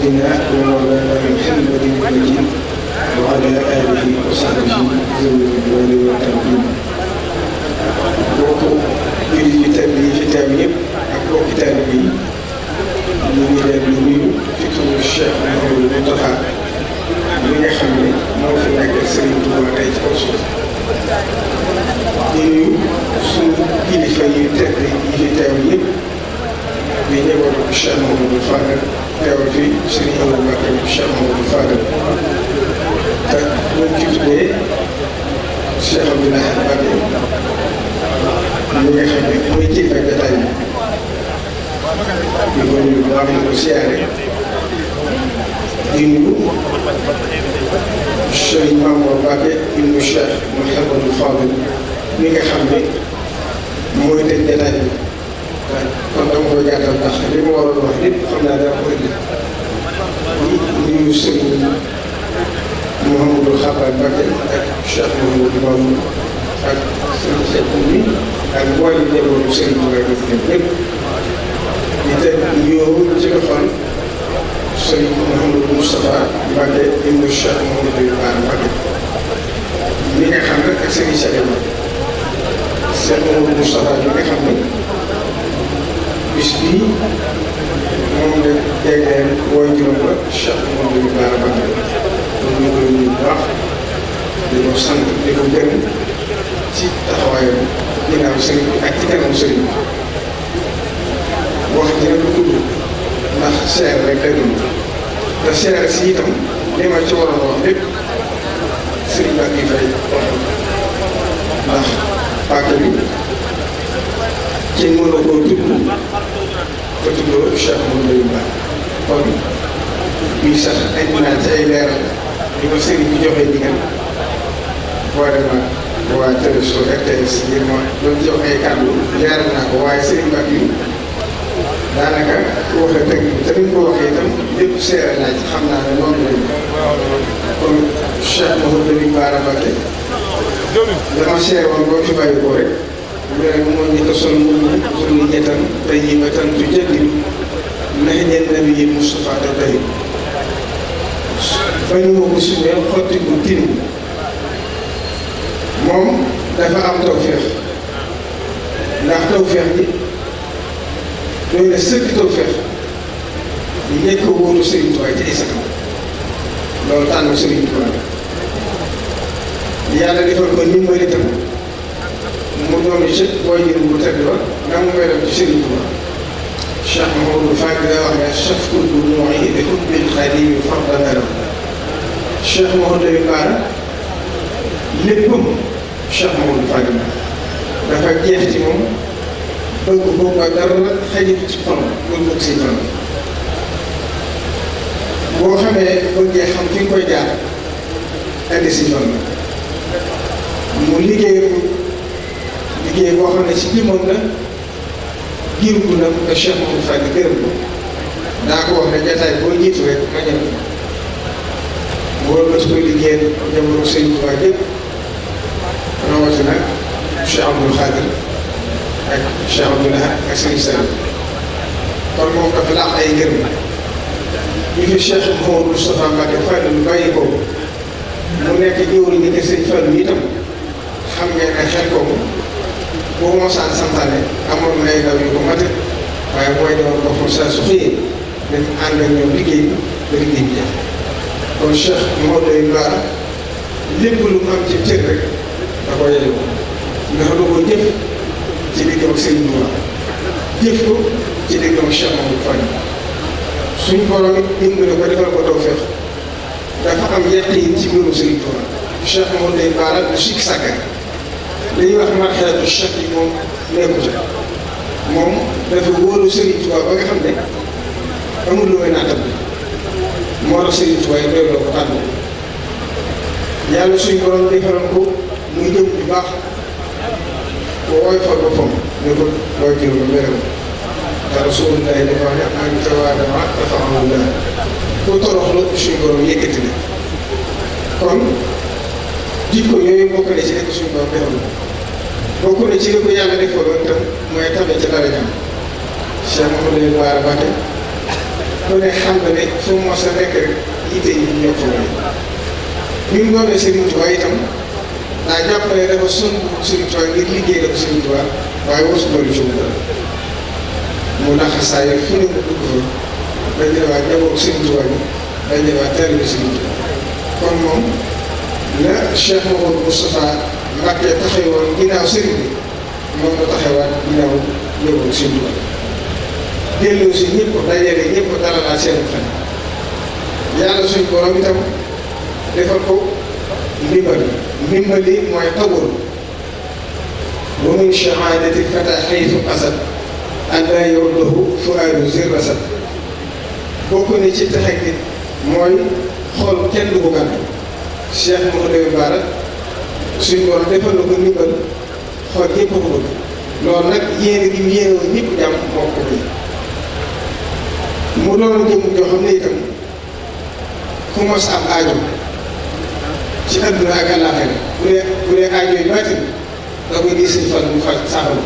سيدنا ومولانا محمد المجيد وعلى آله وصحبه ذوي الرضوان والتمكين. bokk jullit yi fi teew yëpp ak bokki taalibe yi ñu ngi leen di nuyu ci turu Cheikh Mouhamadou Mountakha mi nga xam ne moo fi nekk Serigne Touba tey ci kaw suuf di nuyu suñu kilifa yu tedd yi fi teew yëpp di njabootu Cheikh Mouhamadou Fadal teewal fi Serigne Abou Mbacké Cheikh Mouhamadou Fadal te buñ ci tuddee Cheikh Abdoulaye Mbacké mi nga xam ne mooy kilifa jotaay bi di ko nuyu bu baax di ko siyaare di nuyu Serigne Mamour Mbacké ibnu Cheikh Mouhamadou Fadal mi nga xam ne mooy tëj jotaay bi kon dama koy gàttal ndax li ma waroon wax lépp xam naa dara ko indi di nuyu Serigne Mouhamadou Xabaar Mbacké ak Cheikh Mouhamadou Mamour ak seen xeet mi ak mboolem njabootu Serigne Touba bi ñëpp di teg nuyoo ci loxoom Serigne Mouhamadou Moustapha Mbacké ibnu Cheikh Mouhamadou Bara Mbacké mi nga xam ne ak Serigne Cheikh Mouhamadou Moustapha bi nga xam ne bis bii moom la jagleel wooy juróom ba Cheikh Mouhamadou Bara Mbacké kon ñu koy nuyu bu baax di ko sant di ko gërëm ci taxawaayam ginnaaw sëriñ bi ak ci kanam sëriñ bi wax dina ko tudd ndax seer rek day dund te seer si itam li ma ci waroon wax lépp sëriñ bi ak yi fay ndax pàcc bi kenn mën na koo tudd te tuddoo Cheikh Mouhamadou Bara kon bii sax ay naan ci ay leeral li ko sëriñ bi joxee ndigal boo demee waa télévision RTS ngir ma doon jox ay kàddu leeral naa ko waaye sëriñ Mbacke yi daanaka waxee dëgg te ni ko waxee itam lépp seere naa ci xam naa ne noonu lañu kon Cheikh Mouhamadou Bara Mbacké dama seere woon boo fi bàyyi ko rek léegi moo ñu ko sol mu suñu ñettan tey yi ba tan tu jëndi nax ñeen nabi yi Moustapha da tey ba ñu ma ko sumee xotti ko tin moom dafa am tawféex ndax tawféex bi doy na sëkk tawféex ñu nekk ko wóoru Serigne Touba ci ay sakam loolu tànn Serigne Touba yàlla defal ko ni mooy itam mu doon ci booy jël bu tedd ba nga mu may dem ci Serigne Touba Cheikh Mouhamadou Fadil daa wax ne chafkul bu nooy de xutbil xadim yu far dangara Cheikh Mouhamadou Bara léppam Cheikh Mouhamadou Fadil dafa jeex ci moom bëgg ko ba dara xajit ci fan loolu bëgg si fan boo xamee bëggee xam fi nga koy jaar indi si fan mu liggéey boo xam ne ci jëmmam la giir gu na te Cheikh Mouhamadou Fadil gërëm ko daa ko wax ne jataay boo jiitu rek ma ñëw boo bëgg koy liggéeyal jamono Sëriñ Tuubaa yëpp rawatina Cheikh Abdoul Khadir ak Cheikh Abdoulaye ak Serigne Sall kon moom dafa laax ay ngërëm ñu fi Cheikh Mouhamadou Moustapha Mbacké Fadil bàyyi ko mu nekk jëwriñ ni ko Serigne Fall mi itam xam ngeen ne xel ko boo mosaan santaane amoon na ay ndaw yu ko mat waaye mooy demoon boppam saa su xëyee dañ ànd ak ñoom liggéey bi ba liggéey bi jeex kon Cheikh Mouhamadou Bara lépp lu mu am ci cër rek da ko yeyoo ndax da ko jëf ci diggam ak Serigne Touba jëf ko ci diggam ak Cheikh Mouhamadou Fadil suñ borom it dimbali ko defal ko tawfeex dafa am yaqin ci mbirum Serigne Touba Cheikh Mouhamadou Bara du sikk sàkka li ñuy wax marxalatu chaq yi moom nekku ca moom dafa wóolu Serigne Touba ba nga xam ne amul lu may naatam moo tax Serigne Touba yi doyloo ko tànn yàlla suñ borom defaloon ko muy jëm bu baax boo woy fal boppam ne ko looy jël ba mere ko te Rasulullah dafa wax ne man tawaada'a rafa'ahu Allah ku toroxlu suñ borom yëkkati na kon jikko yooyu bokk na ci nekk suñ borom defal bokk na ci li ko yàlla defaloon itam mooy tabe ci dara ñam Cheikh Mouhamadou Bara Mbacké ku ne xam nga ne fu mu mos a nekk rek yitte yi ñoo ko wéy bi mu doonee Serigne Touba itam daa jàpp ne dafa sonn Serigne Touba ngir liggéey la ko Serigne Touba waaye wasu doolu ci dara mu laxasaa yi fu ne mu dugg fa dañu ne waa njaboot Serigne Touba bi dañu ne waa taalibe Serigne Touba kon moom la Cheikh Mouhamadou Moustapha Mbacké taxawoon ginnaaw Serigne bi moom la taxawaat ginnaaw njaboot Serigne Touba delloo si ñëpp dajale ñëpp dalalaat seen fan yàlla suñ borom itam defal ko ndimbali mooy tawul wa min shahaadati fata xaytu asad an laa yawlahu fuaadu zir rasad bokk ne ci tax ak nit mooy xool kenn du ko gànn Cheikh Mouhamadou Bara suñ borom defal na ko ndimbal xool ñëpp ko bëgg loolu nag yéene gi mu yéene woon ñëpp jàmm moo ko bëgg mu doon jëm joo xam ne itam ku mos am aajo ci àdduna ak àllaaxira bu dee aajo yu baatin da koy gis fan mu fa saafara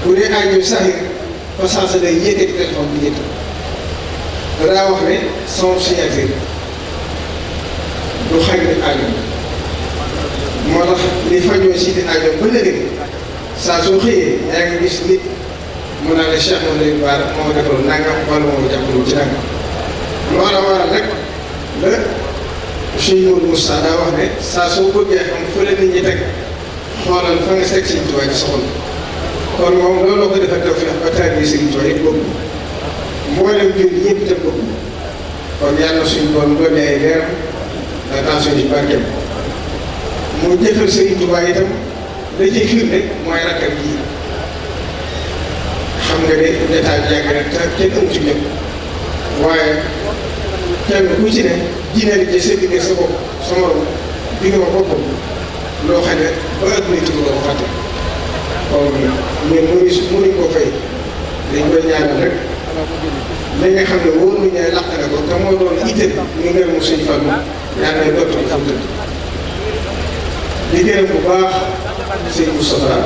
bu dee aajo yu saahir fa saasa day yëkkati téléphone bi njëkk daa wax ne sama signature du xañ ne aajo moo tax li fajoo si di aajo ba léegi saa soo xëyee yaa ngi gis nit mu naa ne Cheikh Mouhamadou Bara moo defal nangam wala moo jàppale ci nangam loola waral rek la Cheikh Modou Moussa daa wax ne saa soo bëggee xam fële nit ñi teg xoolal fa nga teg Sëriñ Tuubaa ci sa xol kon moom looloo ko defal tawfeex ba taalibe Sëriñ Tuubaa yëpp bëgg mboolem jur ñëpp te bëgg kon yàlla suñu borom doole ay leer da tension ci barkeem mu jëfal Sëriñ Tuubaa itam da ciy firnde mooy rakkam ji xam nga ne état bi yàgg rek te kenn amu ci ñëpp waaye kenn ku ci ne jinne ji sa digg sa bopp sa morom digg ma boppam loo xam ne ba adduna ci doo ko fàtte kon ñun mënuñ ko fay dañ koy ñaanal rek li nga xam ne wóor nañu ne laq na ko te moo doon itte ñu ngërëmu suñ Fallu ñaan nañ dootu bi xam dëgg di gërëm bu baax sëñ Moustapha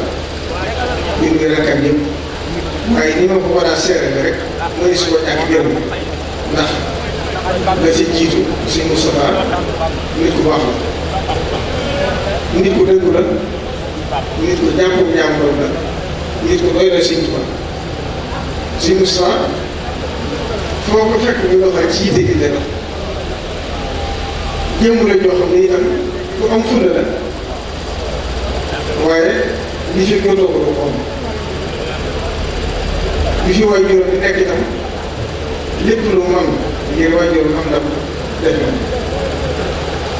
ñu ngi rakkam yëpp waaye ni ma ko war a seere rek mooy su ko ñàkk gërëm ndax la ci jiitu si Moustapha nit ku baax la nit ku dëggu la nit ku jàmpoom la nit ku doy la Sëriñ Tuubaa si Moustapha foo ko fekk ñu doxal ci yite gi la dox jëmm la joo xam ne itam ku am fulla la waaye li fi gëtoo ko du ko am bi fi waajuram di nekk itam lépp lu mu am ngir waajuram am ndam def na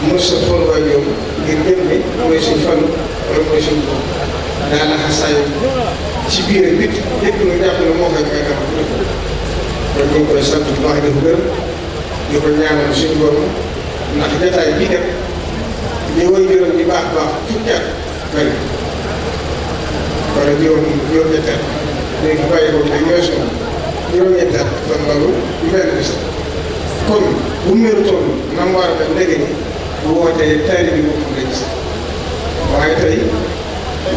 mos a xool waajuram ngir gëm ne mooy suñ fan wala mooy suñ bopp daa la xasaayu ci biir ak bit lépp lu jàpp ne moo koy may dama def kon ñu ngi koy sant bu baax di ko gërëm di ko ñaanal suñu borom ndax jotaay bii kat li waajuram di baax fukki at bëri wala juróom-ñetti at léegi bàyyi ko te ñooy suñu juróom-ñetti at kon loolu du benn bis kon bu meeru toll na mu war a def léegi ni bu wootee taari bi boppam la gis waaye tey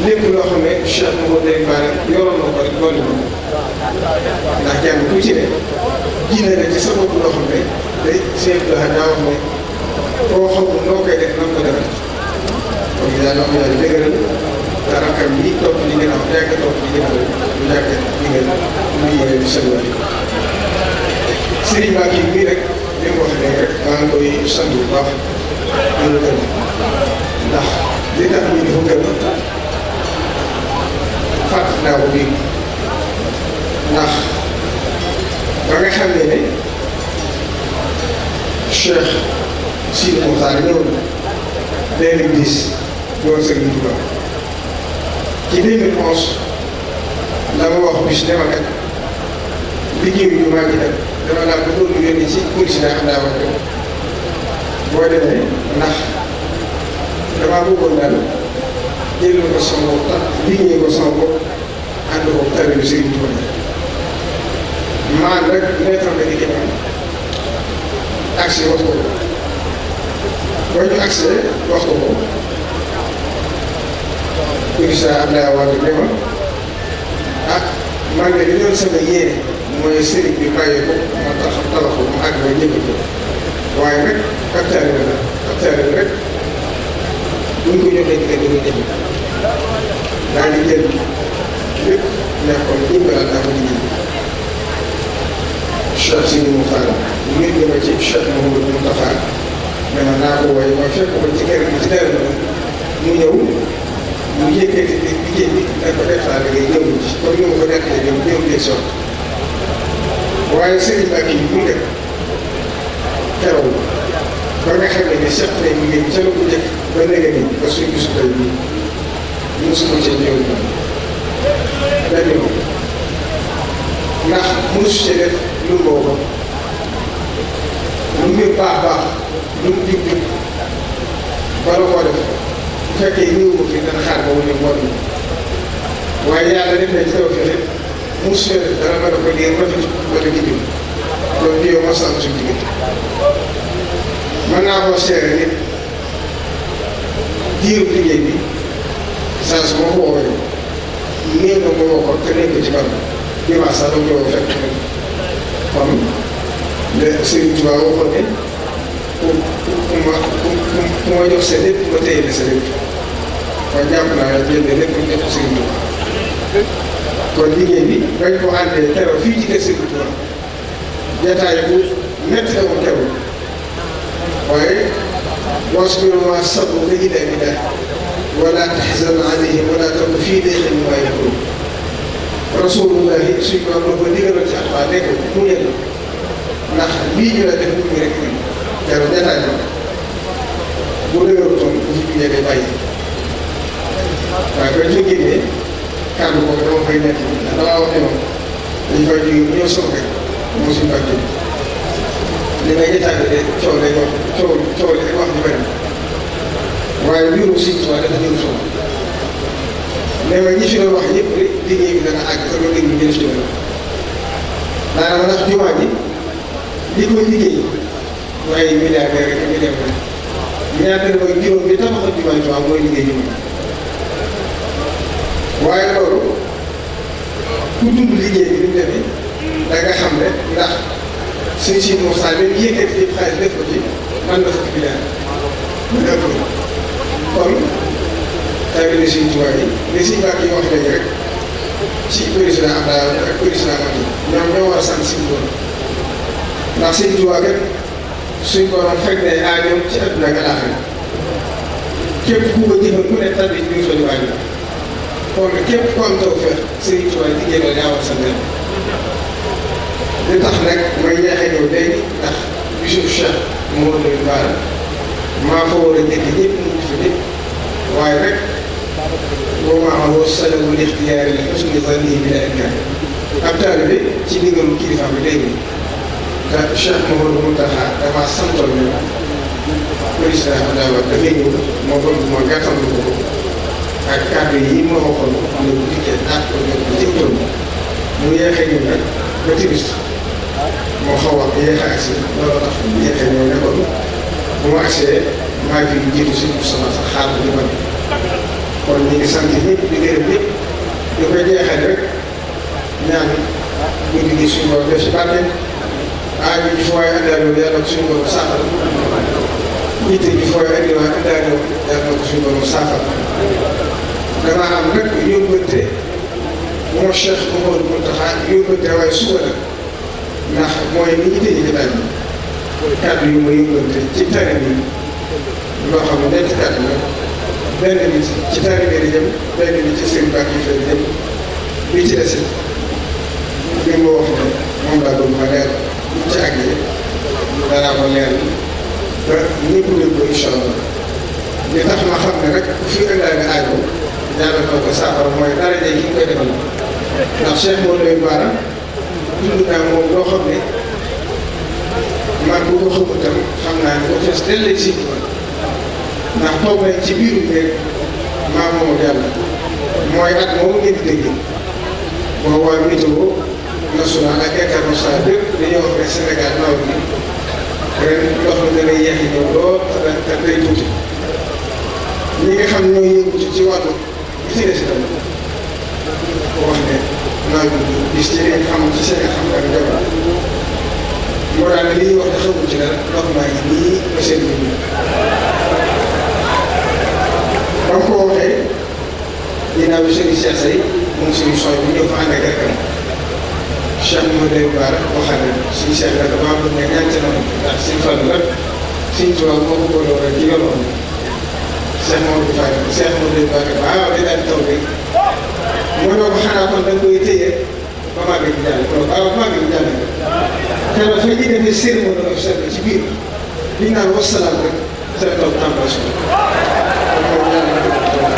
lépp loo xam ne Cheikh Mouhamadou Bara yoroon na ko rek dolli ko ndax jàng ku ci ne jiine na ci sa bopp loo xam ne day seen daa wax ne koo xamul noo koy def nan ko defal kon yàlla ko yàlla dëgëral te rakkam yi topp li ngeen am yàgg topp li ngeen am lu yàgg li ngeen liggéeyal di seen wàll Serigne Mbacké bii rek li mu wax léegi rek maa ngi koy sant bu baax di la gërëm ndax li tax ñu di ko gërëm fàttali naa ko bii ndax ba nga xam ne Cheikh Sidi Moukhtar ñëw na 2010 ñëwoon Serigne Touba ci 2011 la ma wax bis dama kat liggéeyu ñu maa ngi dem dama daal ba doon yónni ci président xam daa wax boo demee ndax damaa bëggoon daal jël ko sama bopp tax liggéey ko sama bopp ànd ko taalibe Serigne Touba maan rek lettre nga di accès wax ko boo ñu accès wax ko président Abdoulaye Wade ne ma ah man de li doon sama yéene mooy sëriñ bi bàyyi ko moo tax tabaxu mu àgg ba ñëpp ko waaye nag ab taalibe la ab taalibe rek buñ ko joxee diggante ba ñëpp daal di jël lépp nekkoon jëmbalal naa ko liggéey Cheikh Sidi Moukhtar ñu ngi ma ci Cheikh Mouhamadou Moustapha dama naa ko wooye mooy fekk ko ci kër gi ci dara mu ñëw mu yëkkati liggéey bi da ko def saa liggéey ñëwul ci comme ni ma ko nekkee ñëw ñëw soon waaye sëriñ Mbacke yi bu njëkk keroog ba nga xam ne seq nañ liggéey bi ca la bu njëkk ba léegi nii ba suñ gisu tey bii mosuma cee ñëw benn yoon ndax mosu cee def lu mu boobu lu mbir baax lu mu jub bala koo def bu fekkee ñëw ko fi dana xaar ba wane mbool mi waaye yàlla def na ci taw fexe mosu cee def dara mën a ko lii rafet wala jigéen loolu bii yow mos a am suñu diggante mën naa koo seere nit diiru liggéey bi saa su ma ko woowee néew na ko woo ko te nekk ci barab dimanche sax dama koy fekk kon le Serigne Touba waxoon ne ku ma jox sa lépp ma téye la sa lépp kon jàpp naa ne jënd lépp ñu def Serigne Touba kon liggéey bi bañ ko àndee keroog fii ci kër Serigne Touba jataay bu métti la woon keroog waaye wasbir maa sabruka illaa billah wala tahzan alayhim wala taku fii dayqin mimmaa yamkuruun rasulullahi suñ ko am ko digaloon ci Alxuraan nekk mu ñëw ndax lii ñu la def mu rek ñun keroog jataay ba bu dëgërutoon bu fi jugee day bàyyi waaye ba ñu génnee kàddu boobu dama koy nekk ndax damaa wax ne moom dañu fay jógee bu ñëw sama kër moo suñu bàjjee li may jataay bi de coow lay wax coow li wax ju bëri waaye mbirum Sëriñ Tuubaa dafa ñëw solo mais ñi fi doon wax ñëpp liggéey bi dana àgg te loolu léegi ñu jël ci loolu daanaka ndax jumaa ji li koy liggéey waaye milliardaire rek milliardaire mooy juróom bi tabaxal jumaa ji Tuubaa mooy liggéey jumaa waaye loolu ku dund liggéey bi ni mu demee da nga xam ne ndax suñ si Moussa même yëkkati yëpp xaalis def ko ci man na fukki milliard mën na ëpp kon taalibe Sëriñ Tuubaa yi li si bàq yi wax léegi rek ci président Abdoulaye ak président Macky ñoom ñoo war a sant Sëriñ Tuubaa ndax Sëriñ Tuubaa kat suñ borom fekk ne aajoom ci àdduna ak àllaaxira képp ku ko jëfal ku ne tabbi ci biir soo waaj la kon képp ku am tawfeex Sëriñ Tuubaa liggéey la daa war sant li tax nag mooy ñaaxee ñëw léegi ndax bisu Cheikh Mouhamadou Bara maa fa war a njëkk ñëpp ñu ngi fi ñëpp waaye rek boo ma amoon salaamul ixtiyaari la husni zannihi bila inkaar ab taalibe ci ndigalu kilifa bi léegi te Cheikh Mouhamadou Mountakha dafa santoon ne président Abdoulaye Wade dafay ñëw moo bëgg ma gàttal ko ak kàddu yi ma waxoon ne bu dikkee naat ko ñëw ba ci tool mu yeexee ñëw nag ba timis moo xaw a yéex a agsi loolu tax yéexee ñëw nekkoon bu ma agsee maa ngi jiitu si sama sax xaar bu ñu mën kon ñu ngi sant ñëpp di gërëm ñëpp di koy jeexal rek ñaan guddi gi suñu borom def si barke aaju ji fooy andaale yàlla ko suñu borom saafara yitte ji fooy andaale yàlla ko suñu borom saafara damaa am nag yóbbante moo Cheikh Mouhamadou Mountakha yóbbante waaye suba la ndax mooy ni ñu tëjee jotaay bi kàddu yu ma yóbbante ci tari bi loo xam ne ñetti kàddu la benn bi ci tari bi di jëm benn bi ci seen bàq yi fa di jëm bi ci des li ma wax ne moom laa doon ma leer bu ci àggee danaa ko leer ba ñëpp dégg ko incha allah li tax ma xam ne rek ku fi ëndaale aajo ñaanal ko saafara mooy dara jëy yi ñu koy defal ndax Cheikh Mouhamadou Bara dund naa moom loo xam ne man bu ko xamul tam xam naa ne ko fees dellee si ndax toog nañ ci biiru rek maa moom yàlla mooy at moom ngeen di dégg boo waa météo national ak international bépp dañoo wax ne Sénégal nawet bi ren ndox mi dana yéex a ñëw lool te day tuuti ñi nga xam ñoo yëngu ci wàllu bi ci des itam wax ne maa ngi gis ci leen xam ci seen xam-xam jamono moo daal ne li ñuy wax ne xamul ci dara ndox maa ngi nii ba seen bi ba mu ko waxee ginnaaw bi sëriñ Cheikh Say moom suñu sooy bu ñëw fa ànd ak rakam Cheikh Modou Bara waxal na suñu Cheikh dafa maa bëgg nga ñaan ca noonu ndax suñu Fallu rek suñu tubaab moo ko boole woon ci yoon woon Cheikh Modou Bara Cheikh Modou Bara waaw day daal di taw rek moo doon xanaa kon da nga koy téye ba màgg bi jàll kon waaw màgg bi jàll keroog fa ñuy defee cérémonie officielle ci biir li ñu naan wasalaam rek seen taw tàmbali suñu kon moom yàlla na ko kon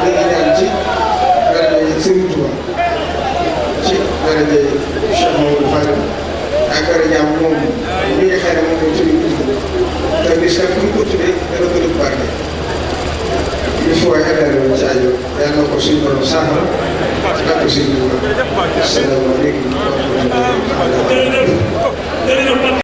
ñu ngi ñaan ci daraja Sëriñ Tuubaa ci daraja Cheikh Mamadou Fadel ak darajaam moom mi nga xam ne moom mooy tudd te lislam bu ñu ko tuddee dana ko def barke li fi waay adhéré woon ci aajo yàlla na ko suñu borom saafara ci kàddu Sëriñ Tuubaa. Asalaamaaleykum wa rahmatullahi wa barakatuh.